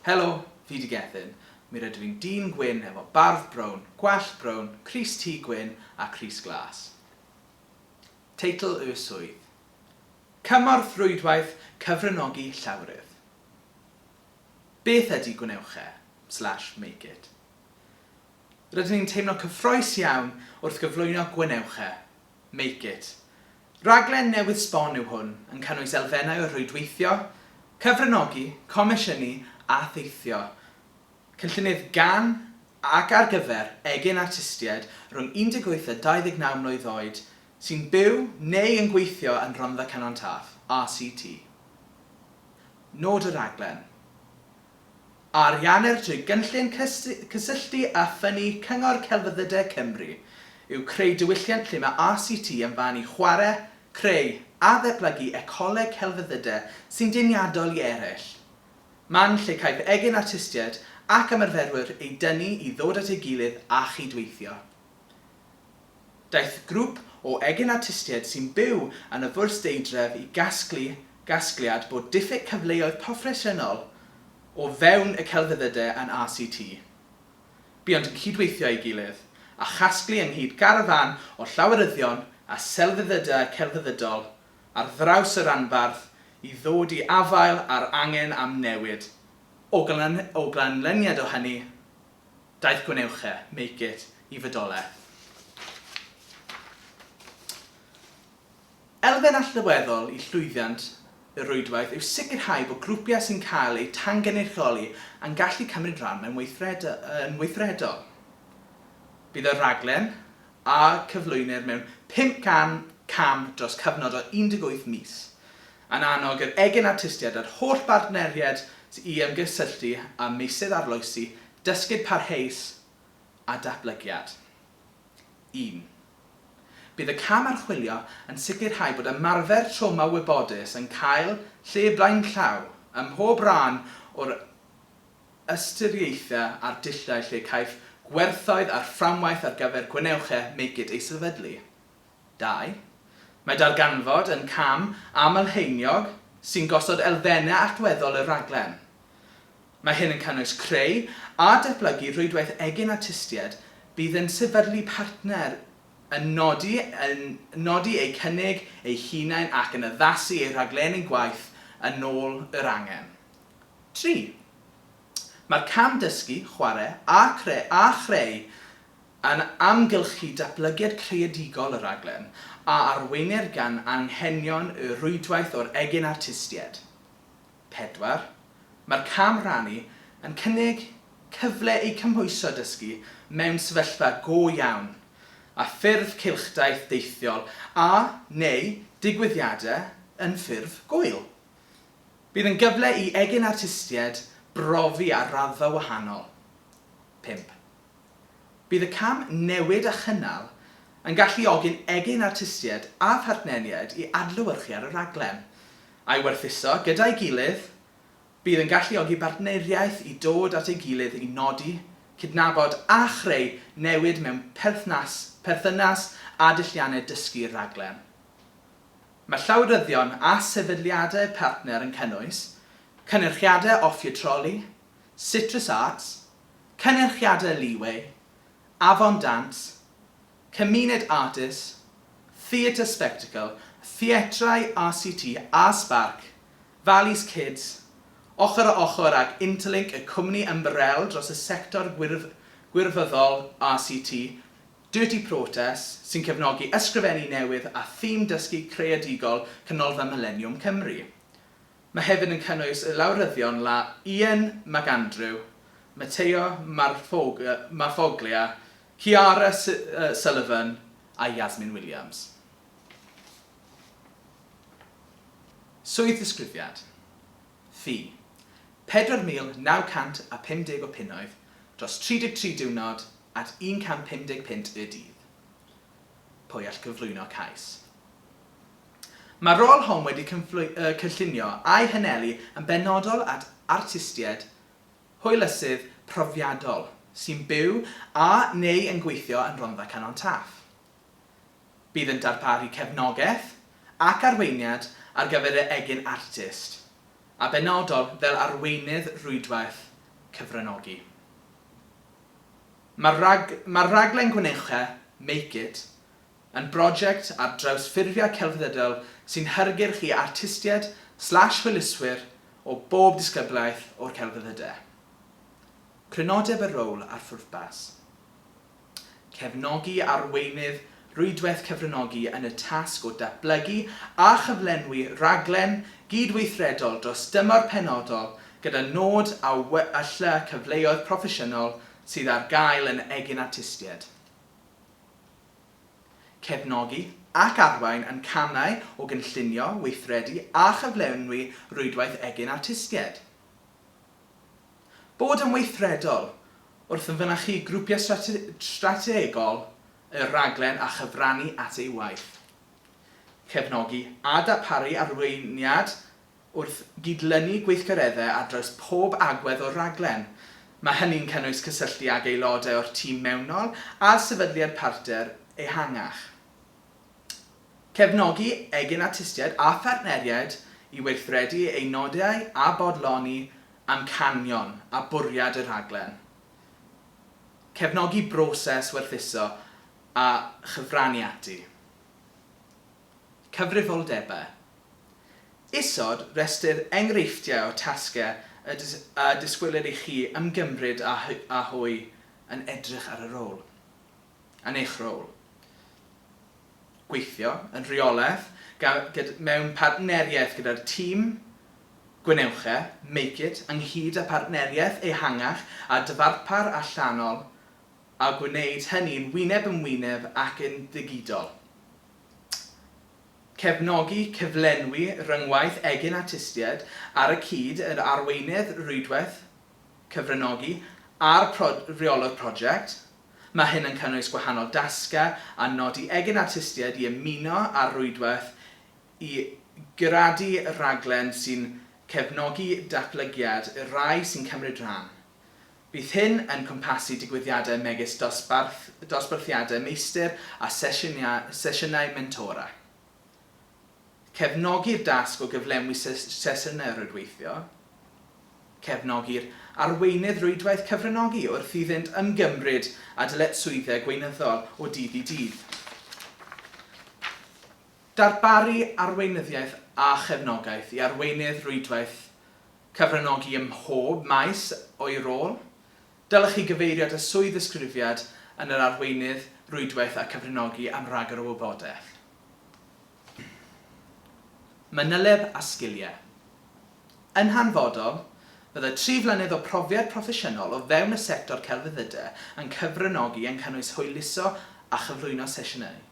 Helo, fi 'di Gethin. Mi rydw i'n dyn gwyn efo barf brown, gwallt brown, crys T gwyn a crys glas. Teitl y swydd. Cymorth Rwydwaith Cyfranogi Llawrydd. Beth ydy Gwnewch E? Slash Make It. Rydyn ni'n teimlo cyffrous iawn wrth gyflwyno Gwnewch E! Make It. Rhaglen newydd sbon yw hwn, yn cynnwys elfennau o rwydweithio, cyfranogi, comisiynu a theithio. Cynllunydd gan ac ar gyfer egin artistiaid rhwng 18 a 29 mlwydd oed sy'n byw neu yn gweithio yn Rhondda Cynon Taf, RCT. Nod y rhaglen. Ariannir trwy gynllun Cysylltu a Ffynnu Cyngor Celfyddydau Cymru, yw creu diwylliant lle mae RCT yn fan i chwarae, creu a ddatblygu ecoleg celfyddydau sy'n deniadol i eraill. Man lle caiff egin artistiaid ac ymarferwyr eu dynnu i ddod at ei gilydd a chydweithio. Daeth grŵp o egin artistiaid sy'n byw yn y fwrdeistref i gasglu gasgliad bod diffyg cyfleoedd proffesiynol o fewn y celfyddydau yn RCT. Buont yn cydweithio â'i gilydd, a chasglu ynghyd garafán o llaweryddion a selfyddydau celfyddydol ar ddraws y rhanbarth i ddod i afael â'r angen am newid. O ganlyniad o hynny, Daeth Gwnewch E, Make It, i fodolaeth. Elfen allweddol i llwyddiant y rwydwaith yw sicrhau bod grwpiau sy'n cael eu tangynrychioli yn gallu cymryd rhan mewn yn weithredol. Bydd y rhaglen, a cyflwynir mewn 500 cam dros cyfnod o 18 mis, yn annog yr egin artistiaid a'r holl bartneriaid i ymgysylltu â meysydd arloesi, dysgu parhaus a datblygiad. 1. Bydd y cam archwilio yn sicrhau bod ymarfer trawma wybodus yn cael lle blaenllaw ym mhob rhan o'r ystyriaethau a'r dulliau lle caiff gwerthoedd a'r fframwaith ar gyfer Gwnewch E, Make It ei sefydlu. 2. Mae darganfod yn cam aml-haeniog sy'n gosod elfennau allweddol y rhaglen. Mae hyn yn cynnwys creu a datblygu rhwydwaith egin artistiaid bydd yn sefydlu partner yn nodi yn nodi eu cynnig eu hunain ac yn addasu eu rhaglenni gwaith yn ôl yr angen. 3. Mae'r cam dysgu, chwarae a cre a chreu yn amgylchu datblygiad creadigol y rhaglen, a arweinir gan anghenion y rhwydwaith o'r egin artistiaid. 4. Mae'r cam rhannu yn cynnig cyfle i cymhwyso dysgu mewn sefyllfa go iawn, a ffurf cylchdaith deithiol a, neu, digwyddiadau yn ffurf gŵyl. Bydd yn gyfle i egin artistiaid brofi ar raddfa wahanol. 5. Bydd y cam newid a chynnal yn galluogi'n egin artistiaid a phartneriaid i adlewyrchu ar y rhaglen, a'i werthuso gyda'i gilydd, bydd yn galluogi bartneriaeth i dod at ei gilydd i nodi, cydnabod a chreu newid mewn perthnas perthynas â dulliannau dysgu'r rhaglen. Mae llawryddion a sefydliadau partner yn cynnwys, Cynyrchiadau Off Your Trolley, Citrus Arts, Cynyrchiadau Leeway, Afon Dance, Cymuned Artis, Theatr Spectacle, Theatrau RCT a Sparc, Valleys Kids, ochr a ochr ag Interlink y cwmni ymbarel dros y sector gwirfoddol RCT, Dirty Protest, sy'n cefnogi ysgrifennu newydd a thîm dysgu creadigol Canolfan Mileniwm Cymru. Mae hefyd yn cynnwys y lawryddion la Ian McAndrew, Matteo Marfoglia, Ciara Sullivan a Yasmin Williams. Swydd ddisgrifiad. Ffi. 4,950 o punnoedd dros 33 diwrnod at 150 punt y dydd. Pwy all gyflwyno cais? Mae'r rôl hon wedi cynllunio a'i hanelu yn benodol at artistiaid hwylusydd profiadol sy'n byw a neu yn gweithio yn Rhondda Cynon Taf. Bydd yn darparu cefnogaeth ac arweiniad ar gyfer y egin artist, a benodol fel arweinydd rhwydwaith cyfranogi. Mae'r rhag, mae'r rhaglen Gwnewch e, Make It, yn brosiect ar draws ffurfiau celfyddydol sy'n hygyrch i artistiaid slash hwyluswyr o bob disgyblaeth o'r celfyddydau. Crynodeb y rôl a'r phwrpas. Cefnogi arweinydd rwydwaith cyfranogi yn y tasg o datblygu a chyflenwi rhaglen gydweithredol dros dymor penodol gyda nod a wella cyfleoedd proffesiynol sydd ar gael yn egin artistiaid. Cefnogi ac arwain yn camau o gynllunio, weithredu a chyflenwi rwydwaith egin artistiaid. Bod yn weithredol wrth fynychu grwpiau strategol y rhaglen a chyfrannu at ei waith. Cefnogi a darparu arweiniad wrth gydlynu gweithgareddau ar draws pob agwedd o'r rhaglen. Mae hynny'n cynnwys cysylltu ag aelodau o'r tîm mewnol a'r sefydliad partner ehangach. Cefnogi egin artistiaid a phartneriaid i weithredu eu nodau a bodloni amcanion a bwriad y rhaglen. Cefnogi broses werthuso a chyfrannu ati. Cyfrifoldebau. Isod, rhestrir enghreifftiau o'r tasgau y y disgwylir i chi ymgymryd â â hwy yn edrych ar y rôl. Yn eich rôl. Gweithio yn rheolaidd ga- mewn partneriaeth gyda'r tîm Gwnewch e, Make It, ynghyd â phartneriaeth ehangach a dyfarpar allanol a gwneud hynny'n wyneb yn wyneb ac yn ddigidol. Cefnogi cyflenwi rhyngwaith egin artistiaid ar y cyd yr arweinydd rhwydwaith cyfranogi a'r rheolwr prosiect. Mae hyn yn cynnwys gwahanol dasgau a nodi egin artistiaid i ymuno â'r rhwydwaith i guradu rhaglen sy'n cefnogi datblygiad y rhai sy'n cymryd rhan. Bydd hyn yn cwmpasu digwyddiadau megis dosbarth, dosbarthiadau meistr a sesiynau mentora. Cefnogi'r dasg o gyflenwi sesiynau rhwydweithio. Cefnogi'r arweinydd rhwydwaith cyfranogi wrth iddynt ymgymryd â dyletswyddau gweinyddol o dydd i dydd. Darparu arweinyddiaeth a chefnogaeth i arweinydd rhwydwaith cyfranogi ym mhob maes o'i rôl. Dylech chi gyfeirio at y swydd-ddisgrifiad yn yr arweinydd, rwydwaith a cyfranogi am ragor o wybodaeth. Manyleb a sgiliau. Yn hanfodol, byddai tri flynedd o profiad proffesiynol o fewn y sector celfyddydau yn cyfranogi yn cynnwys hwyluso a chyflwyno sesiynau.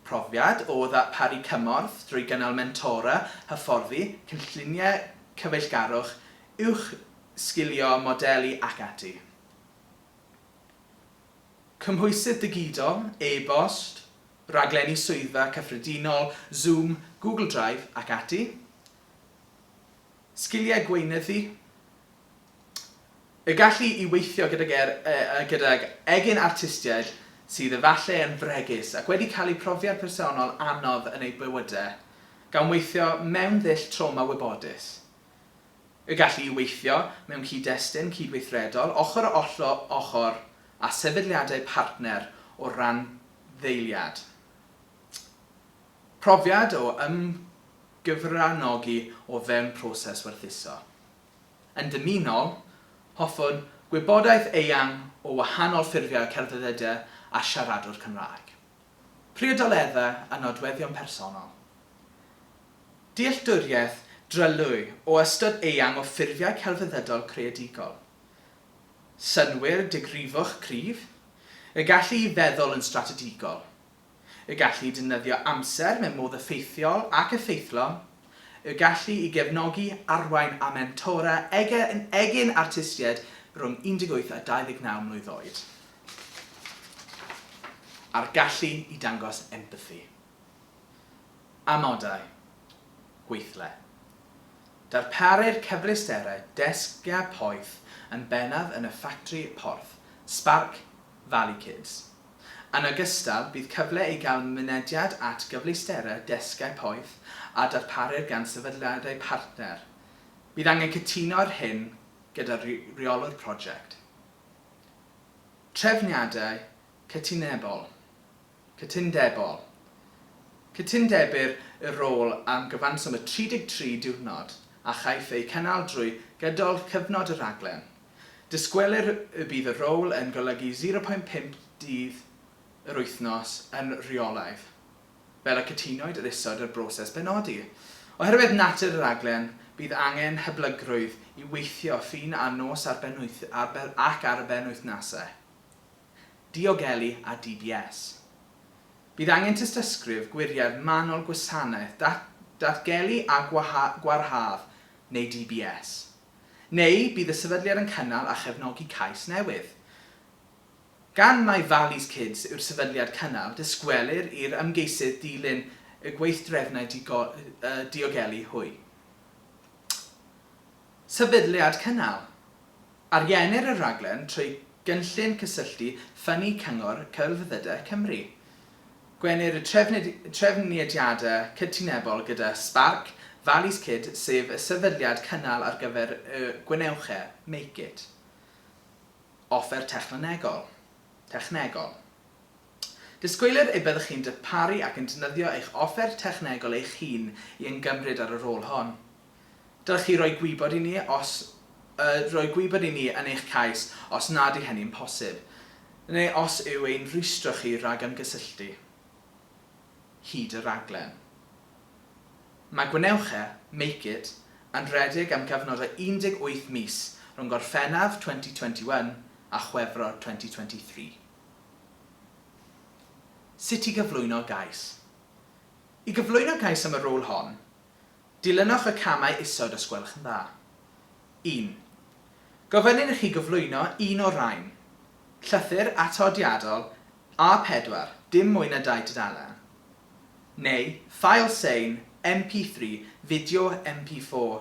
Profiad o ddarparu cymorth drwy gynnal mentora, hyfforddi, cynlluniau cyfeillgarwch, uwchsgilio, modelu ac ati. Cymhwysydd digidol, e-bost, rhaglenni swyddfa cyffredinol, Zoom, Google Drive ac ati. Sgiliau gweinyddu, Y gallu i weithio gydag er, gydag egin artistiaid sydd efallai yn fregus ac wedi cael eu profiad personol anodd yn eu bywydau, gan weithio mewn ddull trawma wybodus. Y gallu i weithio mewn cyd-destun cydweithredol ochr ochr â sefydliadau partner o randdeiliad. Profiad o ymgyfranogi o fewn proses werthuso. Yn dymunol, hoffwn gwybodaeth eang o wahanol ffurfiau celfyddydau a siaradwr Cymraeg. Priodoleddau a nodweddion personol. Dealltwriaeth drylwy o ystod eang o ffurfiau celfyddydol creadigol. Synnwyr digrifwch cryf. Y gallu i feddwl yn stratedigol. Y gallu i defnyddio amser mewn modd effeithiol ac effeithlon, y gallu i gefnogi, arwain a mentora egin artistiaid rhwng 18 a 29 mlwydd oed, a'r gallu i dangos empathi. Amodau. Gweithle. Darparir cyfleusterau desgiau poeth yn bennaf yn y ffatri Porth, Spark Valley Kids. Yn ogystal, bydd cyfle i gael mynediad at gyfleusterau desgiau poeth a darparir gan sefydliadau partner. Bydd angen cytuno ar hyn gyda rheolwr prosiect. Trefniadau cytunebol, cytundebol. Cytundebir y rôl am gyfanswm o 33 diwrnod a chaiff eu cynnal drwy gydol cyfnod y rhaglen. Disgwylir y bydd y rôl yn golygu 0.5 dydd yr wythnos yn rheolaidd, fel y cytunwyd ar isod yr broses benodi. Oherwydd natur y rhaglen, bydd angen hyblygrwydd i weithio fin a nos ar ac ar benwythnosau. Diogelu a DBS. Bydd angen tystysgrif gwiriad manwl gwasanaeth datgelu a gwarhad neu DBS. Neu bydd y sefydliad yn cynnal a chefnogi cais newydd. Gan mai Valleys Kids yw'r sefydliad cynnal, disgwylir i'r ymgeisydd dilyn y gweithdrefnau diogelu hwy. Sefydliad cynnal. Ariennir y rhaglen trwy Gynllun Cysylltu Ffynnu Cyngor Celfyddydau Cymru. Gwenir y trefniadau cytunebol gyda Sparc, Valleys Kid sef y sefydliad cynnal ar gyfer y Gwnewch e, Make It. Offer technegol. Technegol. Disgwylir y byddwch chi'n darparu ac yn defnyddio eich offer technegol eich hun i ymgymryd â'r rôl hon. Dylech chi roi gwybod i ni os roi gwybod i ni yn eich cais os nad yw hynny'n posib, neu os yw ein rhwystro chi rhag ymgysylltu. Hyd y rhaglen. Mae Gwnewch e, Make It, yn rhedeg am gyfnod o 18 mis rhwng Gorffennaf 2021 a Chwefror 2023. Sut i gyflwyno gais. I gyflwyno cais am y rôl hon, dilynwch y camau isod os gwelwch yn dda. 1. Gofynnir i chi gyflwyno un o'r rhain, llythyr atodiadol A4, dim mwy na dau dudalen. Neu, ffael sain, MP3, fideo MP4,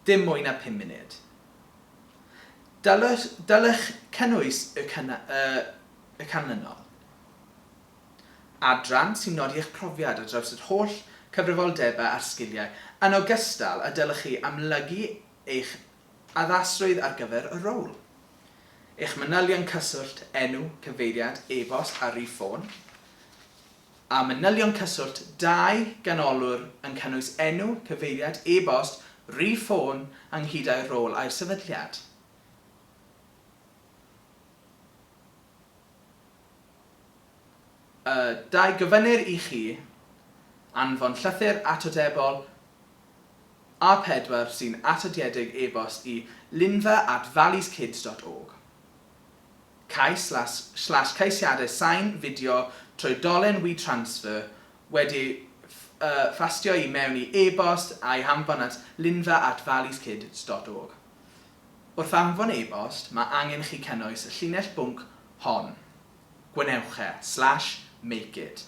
dim mwy na phum munud. Dylech, dylech cynnwys y, y, y canlynol. Adran sy'n nodi eich profiad ar draws yr holl cyfrifoldebau a'r sgiliau, yn ogystal â dylech chi amlygu eich addasrwydd ar gyfer y rôl. Eich manylion cyswllt, enw, cyfeiriad, e-bost a rhif ffôn. A manylion cyswllt dau ganolwr yn cynnwys enw, cyfeiriad, e-bost, rhif ffôn, ynghyd â'u rôl a'u sefydliad. Y dau Gofynnir i chi anfon llythyr atodebol A4 sy'n atodiedig e-bost i linfa at valleys-kids dot org. Cais slash slash ceisiadau sain, fideo, trwy dolen WeTransfer wedi ei phastio i mewn i e-bost a'i hanfon at linfa at valleys-kids dot org. Wrth anfon e-bost, mae angen chi cynnwys y llinell bwnc hon, Gwnewch e, slash make it.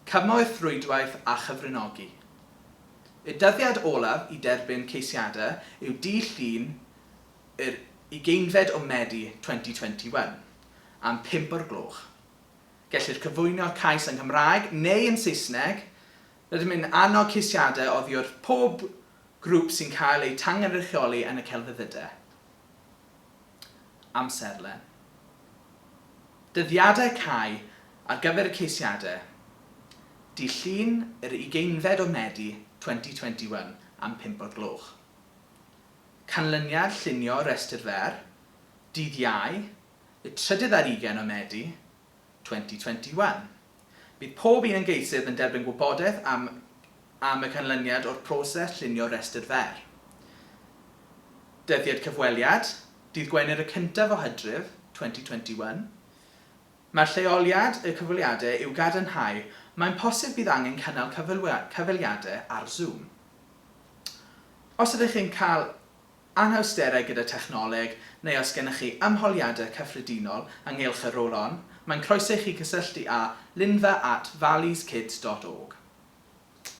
Cymoedd rhwydwaith a chyfranogi. Y dyddiad olaf i derbyn ceisiadau yw dydd Llun yr ugeinfed o Medi 2021, am 5 o'r gloch. Gellir cyflwyno cais yng Nghymraeg neu yn Saesneg. Rydym yn annog ceisiadau oddi wrth pob grŵp sy'n cael eu tangynrychioli yn y celfyddydau. Amserlen. Dyddiadau cau ar gyfer y ceisiadau, Dydd Llun yr ugeinfed o Medi 2021 am 5 o'r gloch. Canlyniad llunio rhestr fer, Dydd Iau, y trydydd ar ugain o Medi 2021. Bydd pob un ymgeisydd yn derbyn gwybodaeth am am y canlyniad o'r proses llunio rhestr fer. Dyddiad cyfweliad, Dydd Gwener y cyntaf o Hydref, 2021. Mae'r lleoliad y cyfweliadau i'w gadarnhau, mae'n posib bydd angen cynnal cyfweliadau ar Zoom. Os ydych chi'n cael anhawsterau gyda technoleg neu os gennych chi ymholiadau cyffredinol ynghylch y rôl hon, mae'n croeso i chi gysylltu â linfa at valleys kids dot org.